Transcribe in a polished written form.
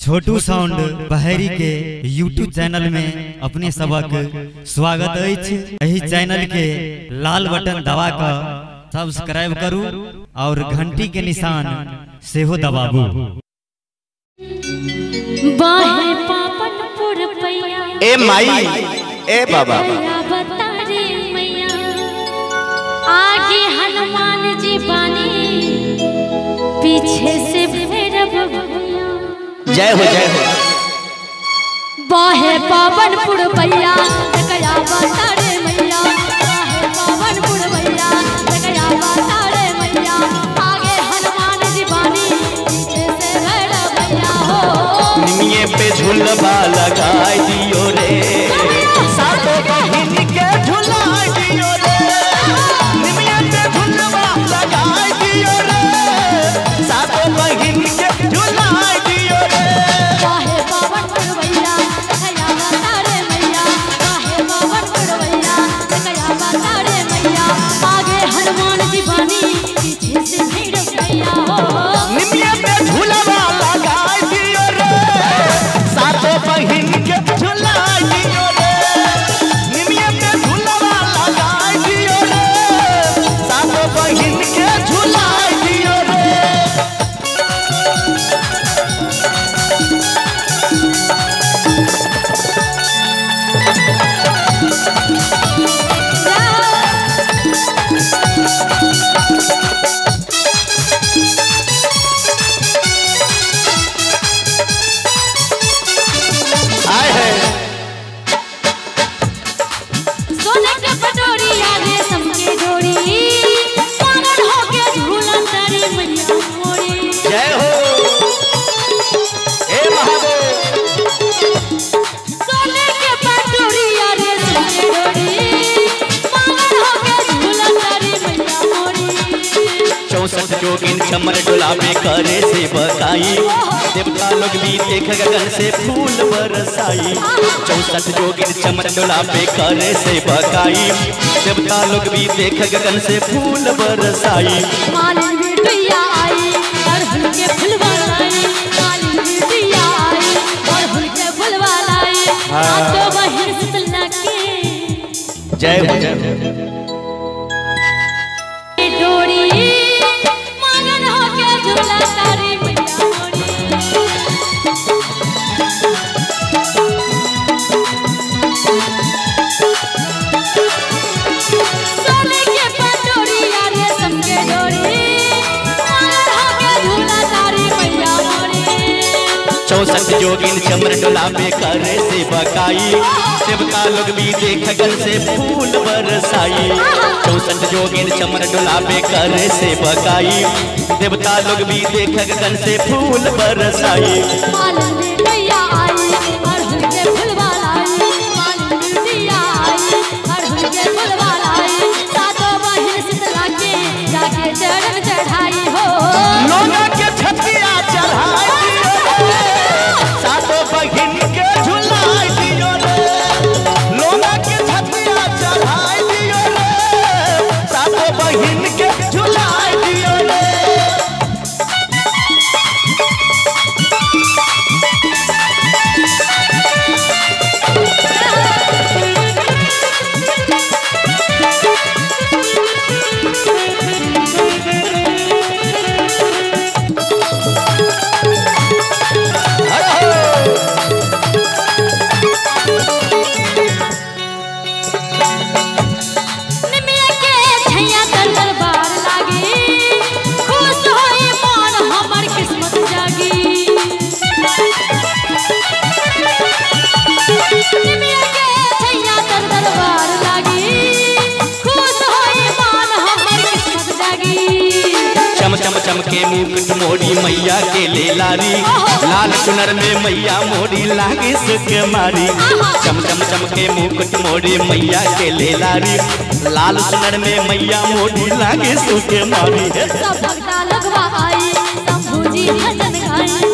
छोटू sound Baheri के YouTube channel में अपने सबक स्वागत अछि। एहि चैनल के लाल बटन दबा के सब्सक्राइब करू और घंटी के निशान सेहो दबाबू। ए माई ए बाबा आगे हनुमान जी बानी पीछे से भैरव भैया। जय हो जय हो। बाहे पावनपुर भैया तकया बतारे मैया। बाहे पावनपुर भैया तकया बतारे मैया। आगे हनुमान जी बानी पीछे से भैरव भैया हो। निमिये पे झूलबा लगाई दियो रे, सातो बहिन के झुलाई दियो रे। निमिये पे झूलबा लगाई दियो रे, सातो बहिन के झुलाई दियो रे। बाहे पावनपुर भैया तकया बतारे मैया। बाहे पावनपुर भैया तकया बतारे मैया। आगे हनुमान जी बानी पीछे से भैरव भैया हो। निमिये पे झूलबा लगाई दियो रे, सातो बहिन के झुलाई दियो रे। निमिये पे झूलबा लगाई दियो रे, सातो बहिन के झुलाई दियो रे। आए है सोने के पटोरी रेशम के डोरी, पागल होके झूला तारी मैया मोरी। जय हो हे महादेव। सोने के पटोरी रेशम के डोरी, पागल होके झूला तारी मैया मोरी। 64 जोगिन चमर डोलावे करे से बकाई, देवता लोग भी देख गगन से फूल बरसाई। 64 जोगिन चमर डोलावे करे से बकाई, देवता लोग भी देख गगन से फूल बरसाई। मालिन बिटिया आई अड़हुल के फुलवा लाई। मालिन बिटिया आई अड़हुल के फुलवा लाई। सातो बहिन शीतला के जय हो जय हो। डोरी, मगन होके झूला तारी मैया मोरी। सोने के पटोरी रेशम के डोरी, मगन होके झूला तारी मैया मोरी। 64 जोगिन चमर डोलावे करे से बकाई, देवता लोग भी देख गगन से फूल बरसाई। 64 जोगिन चमर डोलावे करे से बकाई, देवता लोग भी देख गगन से फूल बरसाई। मालिन बिटिया आई अड़हुल के फुलवा लाई। मालिन बिटिया आई अड़हुल के फुलवा लाई। सातो बहिन शीतला के जाके चरण चढ़ाई हो। लोना के छतिया चढ़ाई दियो रे, सातो बहिन के झुलाई दियो रे। लोना के छतिया चढ़ाई दियो रे, सातो बहिन के झुलाई दियो रे। हर हर। निमिया के छैया तर दरबार लागी, खुश होई मन हमर किस्मत जागी। निमिया के छैया तर दरबार लागी, खुश होई मन हमर किस्मत जागी। चम चम चमके मुकुट मोरी मैया के ले लारी, लाल चुनर में मैया मोरी लागे सुख मारी। चम चम चमके मुकुट मोरी मैया के ले लारी, लाल चुनर में मैया मोरी लागे सुख मारी। सब भक्ता लगवा आई, शंभू जी भजन गाई।